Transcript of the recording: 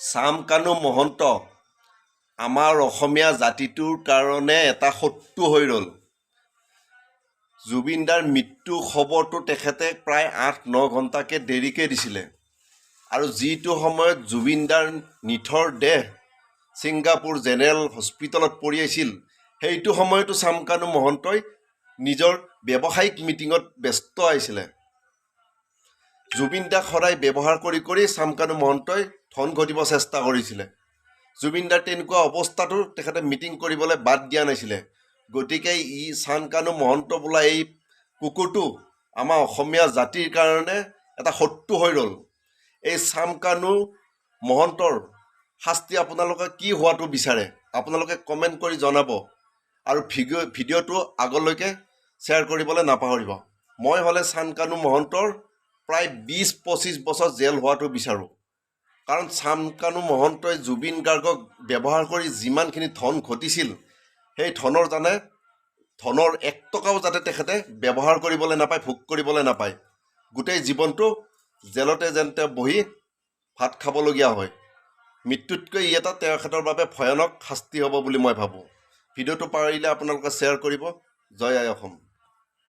শ্যামকানু মহন্ত আমাৰ অসমীয়া জাতিটোৰ কাৰণে এটা শত্ৰু হৈ ৰ'ল। জুবিনদাৰ মৃত্যু খবৰটো তেখেতে প্ৰায় 8-9 ঘণ্টাকৈ দেৰিকৈ দিছিলে আৰু যিটো সময়ত জুবিনদাৰ নিথৰ দেহ ছিংগাপুৰ জেনেৰেল হস্পিটেলত পৰি আছিল, সেইটো সময়তো শ্যামকানু মহন্তই নিজৰ ব্যৱসায়িক মিটিঙত ব্যস্ত আছিলে। জুবিন দাক সদায় ব্যৱহাৰ কৰি কৰি শ্যামকানু মহন্তই ধন ঘটিব চেষ্টা কৰিছিলে। জুবিন দাৰ তেনেকুৱা অৱস্থাতো তেখেতে মিটিং কৰিবলৈ বাদ দিয়া নাছিলে। গতিকে ই শ্যামকানু মহন্ত বোলা এই কুকুৰটো আমাৰ অসমীয়া জাতিৰ কাৰণে এটা শত্ৰু হৈ ৰ'ল। এই শ্যামকানু মহন্তৰ শাস্তি আপোনালোকে কি হোৱাটো বিচাৰে, আপোনালোকে কমেণ্ট কৰি জনাব আৰু ভিডিঅ'টো আগলৈকে শ্বেয়াৰ কৰিবলৈ নাপাহৰিব। মই হ'লে শ্যামকানু মহন্তৰ প্ৰায় 20-25 বছৰ জেল হোৱাটো বিচাৰোঁ, কাৰণ শ্যামকানু মহন্তই জুবিন গাৰ্গক ব্যৱহাৰ কৰি যিমানখিনি ধন ঘটিছিল, সেই ধনৰ 1 টকাও যাতে তেখেতে ব্যৱহাৰ কৰিবলৈ নাপায়, ভোগ কৰিবলৈ নাপায়। গোটেই জীৱনটো জেলতে যেন তেওঁ বহি ভাত খাবলগীয়া হয়। মৃত্যুতকৈ ই এটা তেখেতৰ বাবে ভয়ানক শাস্তি হ'ব বুলি মই ভাবোঁ। ভিডিঅ'টো পাৰিলে আপোনালোকে শ্বেয়াৰ কৰিব। জয় আই অসম।